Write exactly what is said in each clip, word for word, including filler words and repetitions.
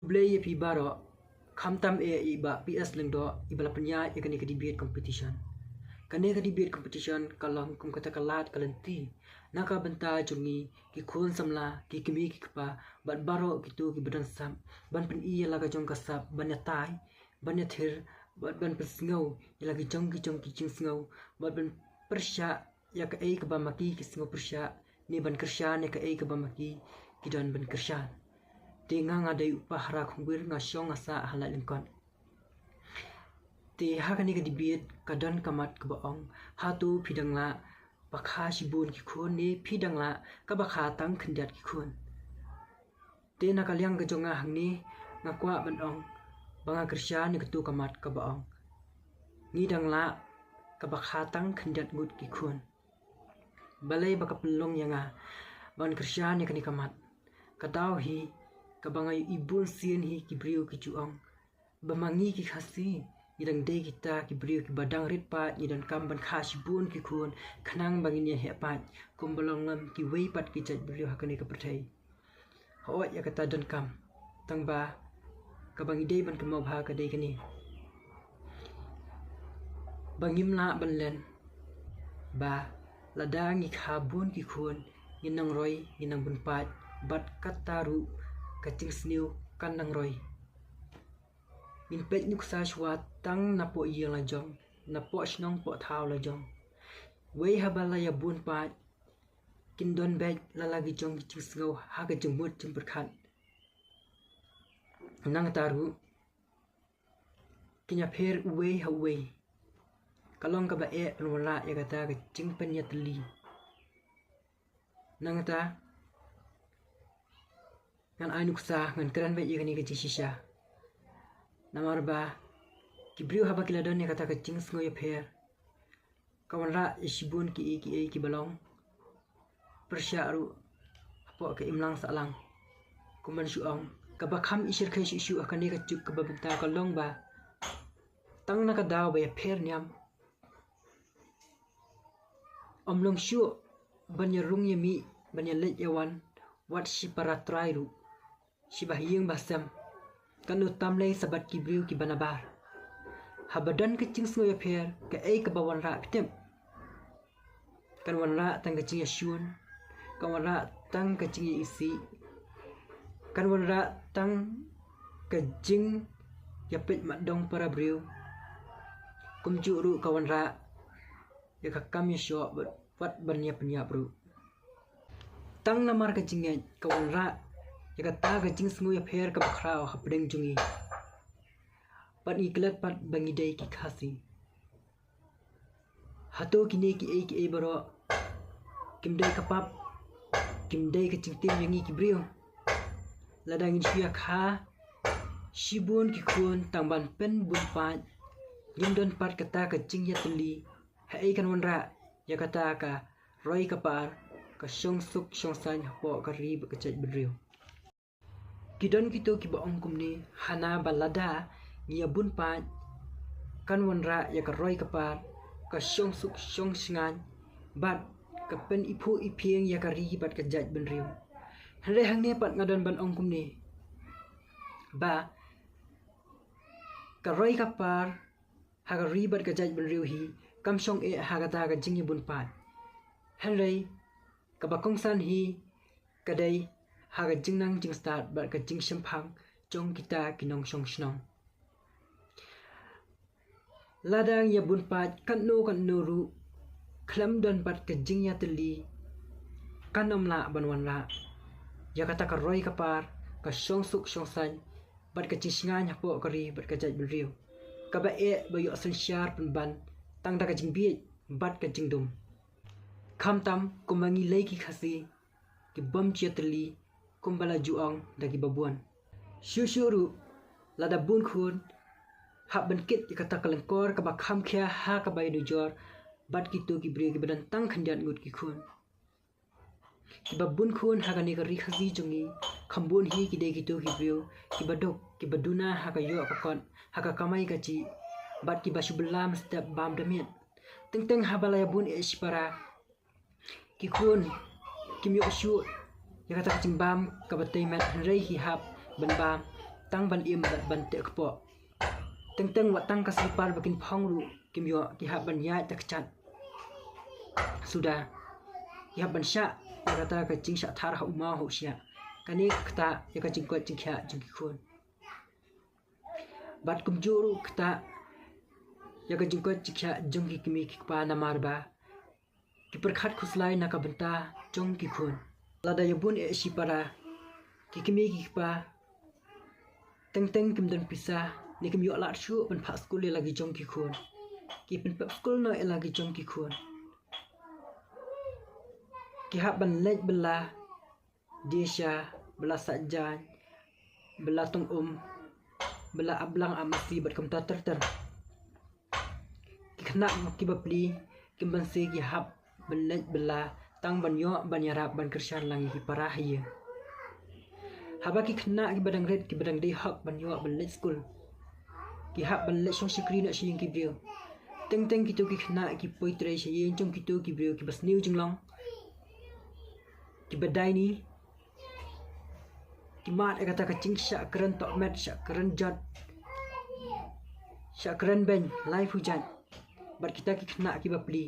Khublei ïa phi baroh, khamtam eh ïa i Bah P S Lyngdoh, i ba la pynïaid ïa kane ka debate competition. Kane ka debate competition ka long kum kata ka lad ka lynti na ka bynta jong ngi ki khun samla, ki kmie ki kpa, bad baroh kito ki ba don sap, ban pyni ïa la ka jong ka sap, ban ïatai, ban ïathir, bad ban pynsngew ïa la ki jong ki jong ki jingsngew, bad ban pyrshah ïa kaei kaba ma ki ki sngew pyrshah, ne ban kyrshan ïa kaei kaba ma ki ki don ban kyrshan. Te nga nga dei u Pahara Khongwir, nga shong nga sah ha Laityngkot. Te ha kane ka debate ka don ka mat kaba ong, hato phi dang lah ba kha shibun ki khun, ne phi dang lah kaba kha tang khyndiat ki khun. Te na ka liang ka jong nga hangne, nga kwah ban ong ba nga kyrshan ïa kato ka mat kaba ong ngi dang lah kaba kha tang khyndiat ngut ki khun. Balei ba ka pynlong ïa nga ban kyrshan ïa kane ka mat? Ka daw hi kaba nga ïohi bun sien hi ki briew ki ju ong ba ma ngi ki Khasi ngi dang dei kita ki briew kiba dang rit paid, ngi donkam ban kha shibun ki khun khnang ba ngin ïa heh paid, kumba long lem kiwei pat ki jait briew ha kane ka pyrthei. Hooid, ïa kata donkam, tang ba kaba ngi dei ban kynmaw bha ka dei kane, ba ngim lah ban len ba lada ngi kha bun ki khun, ngin nang roi, ngin nang bun paid, bad kata ruh ka jingsniew kan nang roi. Ngin peit nuksa shuwa tang napoh ïing la jong, napoh shnong poh thaw la jong. Wei haba la ïa bun paid, kin don beit la la ki jong ki jingsngew ha ka jingmut jingpyrkhat. Nangta ruh kin ïapher uwei ha uwei. Ka long kaba eh ban wanrah ïa kata ka jingpynïatylli. Nangta ngan ai nuksa, ngan kren beit ïa kane ka jingshisha. Namar ba ki briew haba ki la don ïa kata ka jingsngew ïapher, ka wanrah ïa shibun kiei kiei kiba long pyrshah ruh hapoh ka imlang sahlang. Kumban shu ong, kaba kham ishyrkhei shuh shuh ha kane ka juk kaba mynta ka long ba tang na ka daw ba ïapher niam, ym long shuh ban ïarung ïamih, ban ïaleit ïawan, wat shi para trai ruh, shi bahaïing bahasem, katno tam lei sa bad ki briew kiba nabar. Haba don ka jingsngew ïapher, kaei kaba wanrah, phi tip? Kan wanrah tang ka jingïashun, kan wanrah tang ka jingïaisih, kan wanrah tang ka jingïapeit mat dong para briew. Kumjuh ruh ka wanrah ïa ka kam ïashoh bad wat ban ïapynïap ruh. Tang namar ka jingngeit ka wanrah ïa kata ka jingsngew ïapher kaba khraw hapdeng jong ngi. Bad ngi klet pat ba ngi dei ki Khasi. Hato kine kiei kiei baroh kim dei ka pap, kim dei ka jingtim ïa ngi ki briew? Lada ngin shu ïa kha shibun ki khun tang ban pynbun paid, ngim don pat kata ka jingïatylli. Haei kan wanrah ïa kata ka roi ka par, ka shongsuk shongsaiñ hapoh ka ri bad ka jaitbynriew? Ki don kito kiba ong kumne, hana ba lada ngi ïa bun paid, kan wanrah ïa ka roi ka par, ka shongsuk shongsaiñ, bad ka pyniphuh iphieng ïa ka ri bad ka jaitbynriew. Hynrei hangne pat nga don ban ong kumne, ba ka roi ka par ha ka ri bad ka jaitbynriew hi kam shong eh ha kata ka jingïabun paid. Hynrei kaba kongsan hi ka dei ha ka jingnang jingstad bad ka jingshemphang jong kita ki nongshong shnong. Lada ngi ïa bun paid katno katno ruh, khlem don pat ka jingïatylli, kan ym lah ban wanrah ïa kata ka roi ka par, ka shongsuk shongsaiñ bad ka jingshngaiñ hapoh ka ri bad ka jaitbynriew, kaba eh ba ïoh synshar pynban tang da ka jingbieit bad ka jingdum. Khamtam kumba ngi lei ki Khasi ki bym jia tylli, kumba la ju ong da kiba bun. Shuh shuh ruh, lada bun khun, hap ban kit ïa kata ka lyngkor kaba kham khia ha kaba ïanujor bad kito ki briew kiba don tang khyndiat ngut ki khun. Kiba bun khun ha kane ka ri Khasi jong ngi, kham bun hi ki dei kito ki briew kiba duk, kiba duna ha ka ïoh ka kot, ha ka kamai kajih, bad kiba shu bylla mynstep bam da miet. Teng teng haba la ïa bun eh shipara, ki khun kim ïoh shuh ïa kata ka jingbam kaba tei met, hynrei ki hap ban bam tang ban im bad ban teh kpoh. Teng teng wat tang ka slipar ba kin phong ruh kim ïoh, ki hap ban ïaid da ka kjat suda, ki hap ban shah ïa kata ka jingshah thar ha u maw ha u shiah. Kane ka ktah ïa ka jingkoit jingkhiah jong ki khun. Bad kumjuh ruh ka ktah ïa ka jingkoit jingkhiah jong ki kmie ki kpa, namar ba ki pyrkhat khuslai na ka bynta jong ki khun. Lada ïa bun eh shipara, ki kmie ki kpa teng teng kim don pisa, ne kim ïoh lad shuh ban phah skul ïa la ki jong ki khun. Ki pynpep skul noh ïa la ki jong ki khun. Ki hap ban leit bylla die sha, bylla sah jaiñ, bylla tong um, bylla ap blang ap masi bad kumta ter ter. Ki khynnah ki bapli kim banse ki hap ban leit bylla tang ban ïoh ban ïarap ban kyrshan lang ïa ki para ha ïing. Haba ki khynnah ki ba dang rit, ki ba dang dei hok ban ïoh ban leit skul, ki hap ban leit shong shakri noh sha ïing ki briew. Teng teng kito ki khynnah ki poi trei sha ïing jong kito ki briew ki ba sniew jinglong, ki ba daini, ki mad ïa kata ka jingshah kren tohmet, shah kren jot, shah kren beiñ lai phew jait. Bad kita ki khynnah ki bapli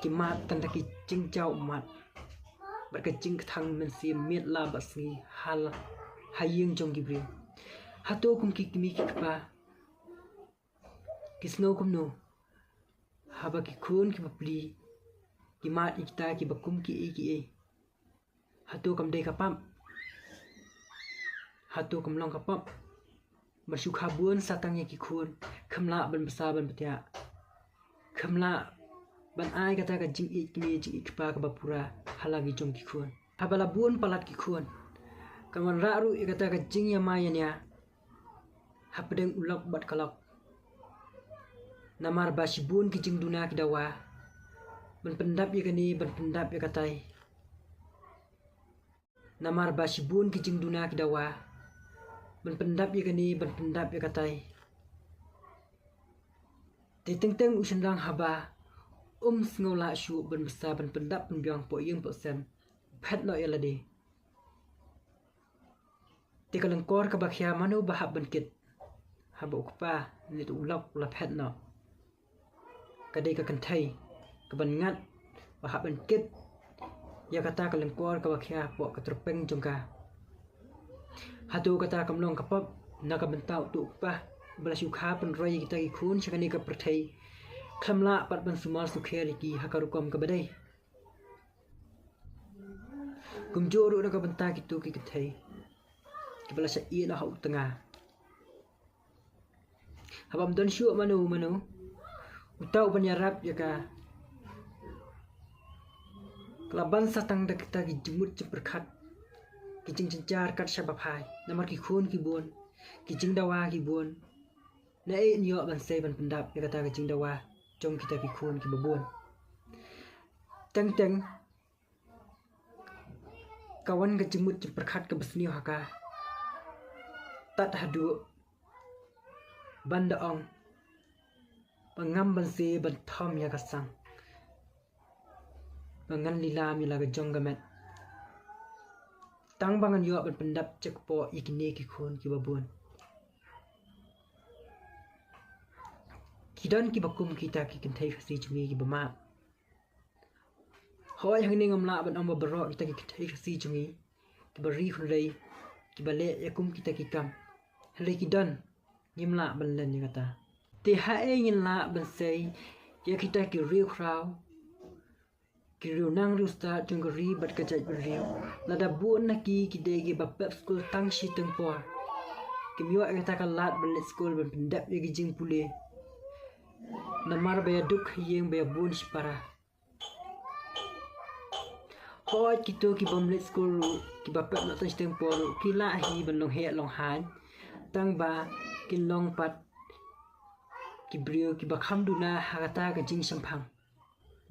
ki mad tang da ki jingjaw ummat bad ka jingkthang mynsiem miet la bad sngi ha la, ha ïing jong ki briew. Hato kum ki kmie ki kpa ki sngew kumno haba ki khun ki bapli ki mad ïa kita ki ba kum kiei kiei? Hato kam dei ka pap? Hato kam long ka pap ban shu kha bun sa tang ïa ki khun, kham lah ban bsa ban btiah, kham lah ban ai kata ka jingïeit kmie jingïeit kpa kaba pura ha la ki jong ki khun? Haba la bun palat ki khun, kan wanrah ruh ïa kata ka jingïamai ïania hapdeng u lok bad ka lok. Namar ba shibun ki jingduna ki dawa ban pyndap ïa kane, ban pyndap ïa katai. Namar ba shibun ki jingduna ki dawa ban pyndap ïa kane, ban pyndap ïa katai. Te teng teng u shynrang haba um sngew lah shuh ban bsa ban pyndap pynbiang poh ïing poh sem, phet noh ïa lade. Te ka lyngkor kaba khia mano ba hap ban kit? Haba u kpa ne u lok u la phet noh, ka dei ka kynthei kaban ngat ba hap ban kit ïa kata ka lyngkor kaba khia hapoh ka tyrpeng jong ka. Hato kata kam long ka pap na ka bynta uto u kpa ba la shu kha pynroi ïa kita ki khun sha kane ka pyrthei, khlem lah pat ban sumar sukher ïa ki ha ka rukom kaba dei? Kumjuh ruh na ka bynta kito ki kynthei kiba la shah ïeh noh ha u tnga. Haba ym don shuh mano mano uta uban ïarap ïa ka, ka la ban sa tang da kita ki jingmut jingpyrkhat, ki jingjynjar kat shaba phai, namar ki khun ki bun, ki jingdawa ki bun. Naei yn ïoh ban sei ban pyndap ïa kata ka jingdawa jong kita ki khun kiba bun? Teng teng ka wan ka jingmut jingpyrkhat kaba sniew ha ka, tad haduh ban da ong ba ngam ban sei ban thom ïa ka sang, ba ngan lilam ïa la ka jong ka met, tang ba ngan ïoh ban pyndap check poh ïa kine ki khun kiba bun. Ki don kiba kum kita ki kynthei Khasi jong ngi kiba mad. Hooid, hangne ngam lah ban ong ba baroh kita ki kynthei Khasi jong ngi kiba ri hynrei kiba leh ïa kum kita ki kam. Hynrei ki don, ngim lah ban len ïa kata. Te haei ngin lah ban sei ïa kita ki riewkhraw, ki riew nang riewstad jong ka ri bad ka jaitbynriew, lada bun na ki ki dei kiba pep skul tang shi teng por, kim ïoh ïa kata ka lad ban leit skul ban pyndep ïa ki jingpule, namar ba ïaduk ha ïing ba ïabun shipara. Hooid, kito ki bym leit skul ruh, kiba pep noh tang shi teng por ruh, ki lah hi ban long heh long haiñ, tang ba kin long pat ki briew kiba kham duna ha kata ka jingshemphang,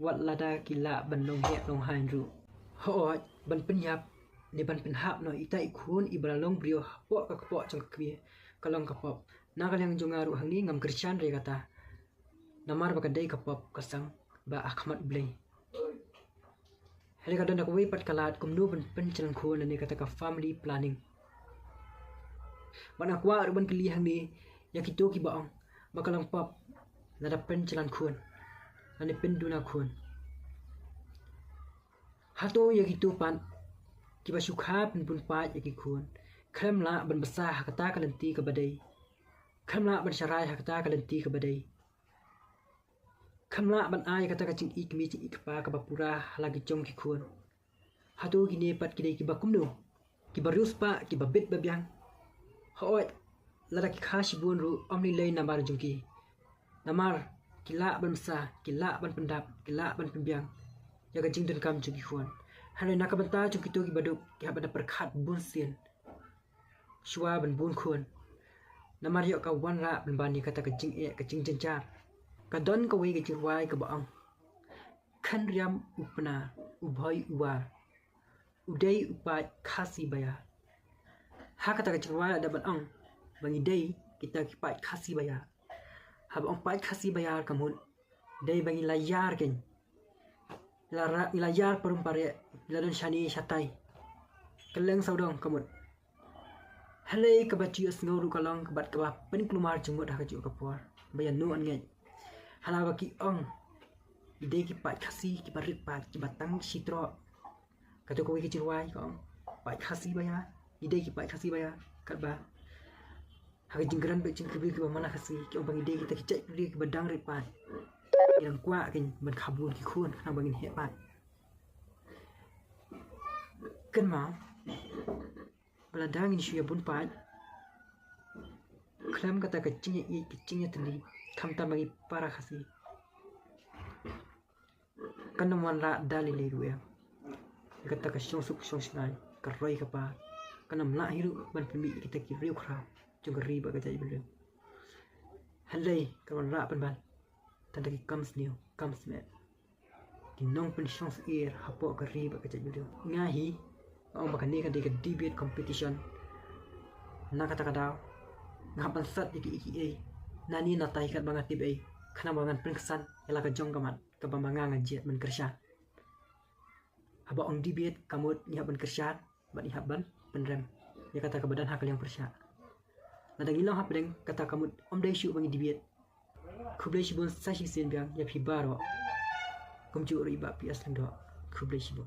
wat lada ki lah ban long heh long haiñ ruh. Hooid, ban pynïap ne ban pynhap noh ita i khun iba la long briew hapoh ka kpoh jong ka kmie, ka long ka pop. Na ka liang jong nga ruh hangne ngam kyrshan re kata, namar ba ka dei ka pop ka sang ba ha khmat Blei. Hynrei ka don da kawei pat ka lad kumno ban pynjlan khun lane kata ka family planning. Bad nga kwah ruh ban kylli hangne ïa kito kiba ong ba ka long pop lada pynjlan khun lane pynduna khun. Hato ïa kito pat kiba shu kha pynbun paid ïa ki khun, khlem lah ban bsa ha kata ka lynti kaba dei, khlem lah ban sharai ha kata ka lynti kaba dei, khlem lah ban ai kata ka jingïeit kmie jingïeit kpa kaba pura ha la ki jong ki khun. Hato kine pat ki dei kiba kumno? Kiba riewspah, kiba bit ba biang. Hooid, lada ki kha shibun ruh ym lei lei namar jong ki. Namar ki lah ban bsa, ki lah ban pyndap, ki lah ban pynbiang ïa ka jingdonkam jong ki khun. Hynrei na ka bynta jong kito kiba duk, ki hap ban da pyrkhat bun sien shuwa ban bun khun. Namar ïoh ka wanrah pynban ïa kata ka jingeh, ka jingjynjar. Ka don kawei ka jingrwai kaba ong: Khynriam u Pnar, u Bhoi u War, u dei u paid Khasi ba ïar. Ha kata ka jingrwai la dep ban ong ba ngi dei kita ki paid Khasi ba ïar. Haba ong paid Khasi ba ïar ka mut dei ba ngi la ïar keiñ. Ngi la ra-, ngi la ïar parum pareh, ngi la don shane shatai. Kylleng sawdong ka mut. Hynrei kaba ju ïohsngew ruh ka long kaba, kaba pynkulmar jingmut ha kajuh ka por ba ïa nongngeit. Hynrei ba ki ong ngi dei ki paid Khasi kiba rit paid, kiba tang shi troh. Kato kawei ka jingrwai ka ong paid Khasi ba ïar, ngi dei ki paid Khasi ba ïar. Katba ha ka jingkren bad jingkyrpad kiba man la Khasi, ki ong ba ngi dei kita ki jaitbynriew kiba dang rit paid. Ngi dang kwah keiñ ban kha bun ki khun khnang ba ngin heh paid. Kynmaw ba lada ngin shu ïa bun paid khlem kata ka jingïeit, ka jingïatylli, khamtam ba ngi para Khasi, kan ym wanrah da lei lei ruh em. Kata ka shongsuk shongshngaiñ, ka roi ka par kan ym lah hi ruh ban pynmih ïa kita ki riewkhraw jong ka ri bad ka jaitbynriew. Hynrei kan wanrah pynban tang da ki kam sniew kam smet, ki nongpynshong syier hapoh ka ri bad ka jaitbynriew. Nga hi nga ong ba kane ka dei ka debate competition. Na kata ka daw nga hap ban sat ïa kiei kiei, nane natai katba nga tip ei, khnang ba ngan pynksan ïa la ka jong ka mat kaba ma nga nga jied ban kyrshan. Haba ong debate ka mut ngi hap ban kyrshan bad ngi hap ban pynrem ïa kata kaba don ha ka liang pyrshah. Lada ngi long hapdeng kata ka mut ym dei shuh ba ngi debate. Khublei shibun sa shisien biang ïa phi baroh. Kumjuh ruh i Bah P S Lyngdoh. Khublei shibun.